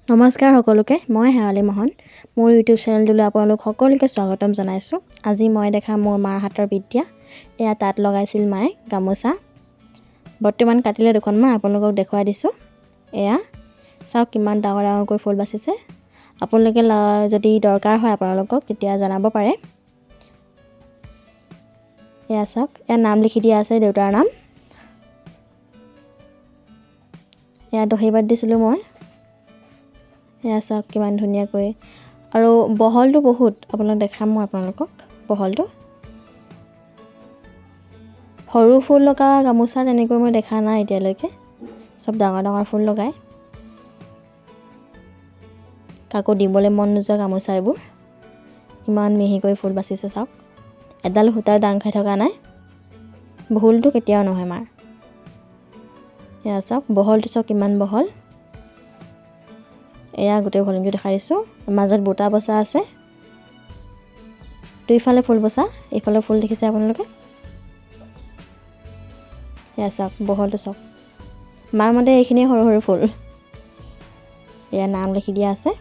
নমস্কাৰ সকলোকে, মই শেৱালি মহন। মোৰ ইউটিউব চেনেলটোলৈ আপোনালোক সকলোকে স্বাগতম জনাইছোঁ। আজি মই দেখাম মোৰ মাৰ হাতৰ বিদ্যা। এয়া তাঁত লগাইছিল মায়ে গামোচা। বৰ্তমান কাটিলে দুখনমান, আপোনালোকক দেখুৱাই দিছোঁ। এয়া চাওক, কিমান ডাঙৰ ডাঙৰকৈ ফুল বাচিছে। আপোনালোকে যদি দৰকাৰ হয় আপোনালোকক, তেতিয়া জনাব পাৰে। এয়া চাওক, এয়া নাম লিখি দিয়া আছে, দেউতাৰ নাম। এয়া দহি বাট দিছিলোঁ মই। এয়া চাওক, কিমান ধুনীয়াকৈ। আৰু বহলটো বহুত, আপোনাক দেখাম মই আপোনালোকক বহলটো। সৰু ফুল লগা গামোচা তেনেকৈ মই দেখা নাই এতিয়ালৈকে, চব ডাঙৰ ডাঙৰ ফুল লগায়। কাকো দিবলৈ মন নোযোৱা গামোচা এইবোৰ। ইমান মিহিকৈ ফুল বাচিছে চাওক, এডাল সূতাৰ দাং খাই থকা নাই। ভুলটো কেতিয়াও নহয় মাৰ। এয়া চাওক, বহলটো চাওক, কিমান বহল। এয়া গোটেই ভলিউমটো দেখাই দিছোঁ। মাজত বুটা বচা আছে, দুইফালে ফুল বচা, এইফালে ফুল দেখিছে আপোনালোকে। এয়া চাওক, বহলটো চাওক। মাৰ মতে এইখিনিয়ে সৰু সৰু ফুল। এয়া নাম লিখি দিয়া আছে।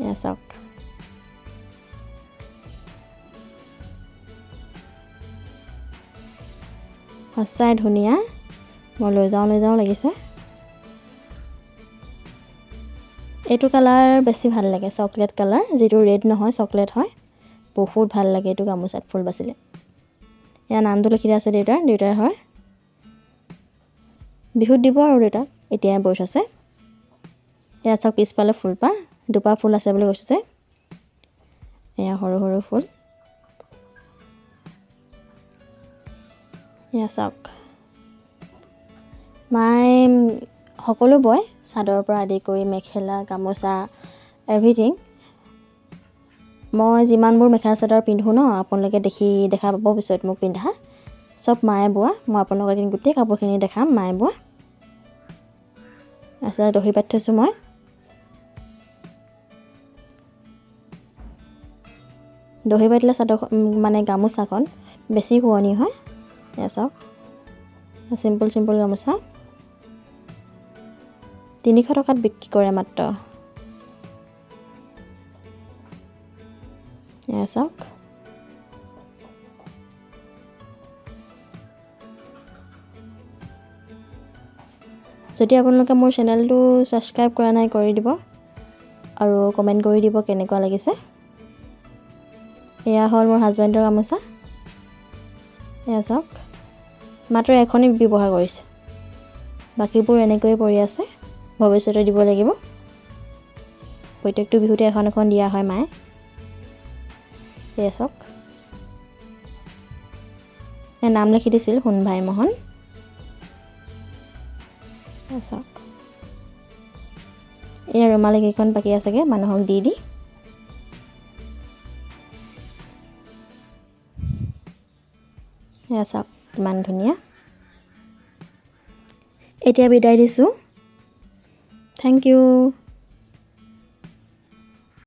এয়া চাওক, সঁচাই ধুনীয়া। মই লৈ যাওঁ লৈ যাওঁ লাগিছে। এইটো কালাৰ বেছি ভাল লাগে, চকলেট কালাৰ, যিটো ৰেড নহয়, চকলেট হয়। বহুত ভাল লাগে এইটো গামোচাত ফুল বাচিলে। ইয়াৰ নামটো লিখি দিয়া আছে দেউতাৰ, দেউতাৰ হয়। বিহুত দিব আৰু দেউতাক, এতিয়াই বৈ থৈছে। এয়া চাওক, পিছফালে ফুলপাহ, দুপাহ ফুল আছে বুলি কৈছোঁ যে। এয়া সৰু সৰু ফুল। এয়া চাওক, মায়ে সকলো বয়, চাদৰৰ পৰা আদি কৰি মেখেলা, গামোচা, এভৰিথিং। মই যিমানবোৰ মেখেলা চাদৰ পিন্ধো ন, আপোনালোকে দেখা পাব পিছত মোক পিন্ধা, চব মায়ে বোৱা। মই আপোনালোকক এদিন গোটেই কাপোৰখিনি দেখাম মায়ে বোৱা। আচ্ছা, দহি পাতি থৈছোঁ মই। দহি পাতিলে চাদৰ মানে গামোচাখন বেছি শুৱনি হয়। এয়া চাওক, চিম্পুল চিম্পুল গামোচা 300 টকাত বিক্ৰী কৰে মাত্ৰ। এয়া চাওক, যদি আপোনালোকে মোৰ চেনেলটো ছাবস্ক্ৰাইব কৰা নাই, কৰি দিব আৰু কমেণ্ট কৰি দিব কেনেকুৱা লাগিছে। এয়া হ'ল মোৰ হাজবেণ্ডৰ গামোচা। এয়া চাওক, মাত্ৰ এখনেই ব্যৱহাৰ কৰিছোঁ, বাকীবোৰ এনেকৈয়ে পৰি আছে। ভৱিষ্যতে দিব লাগিব। প্ৰত্যেকটো বিহুতে এখন এখন দিয়া হয় মায়ে। এয়া চাওক, এয়া নাম লিখি দিছিল সোণভাই মহন। এয়া চাওক, এয়া ৰুমালী কেইখন বাকী আছেগৈ মানুহক দি দি। এয়া চাওক, কিমান ধুনীয়া। এতিয়া বিদায় দিছোঁ। Thank you.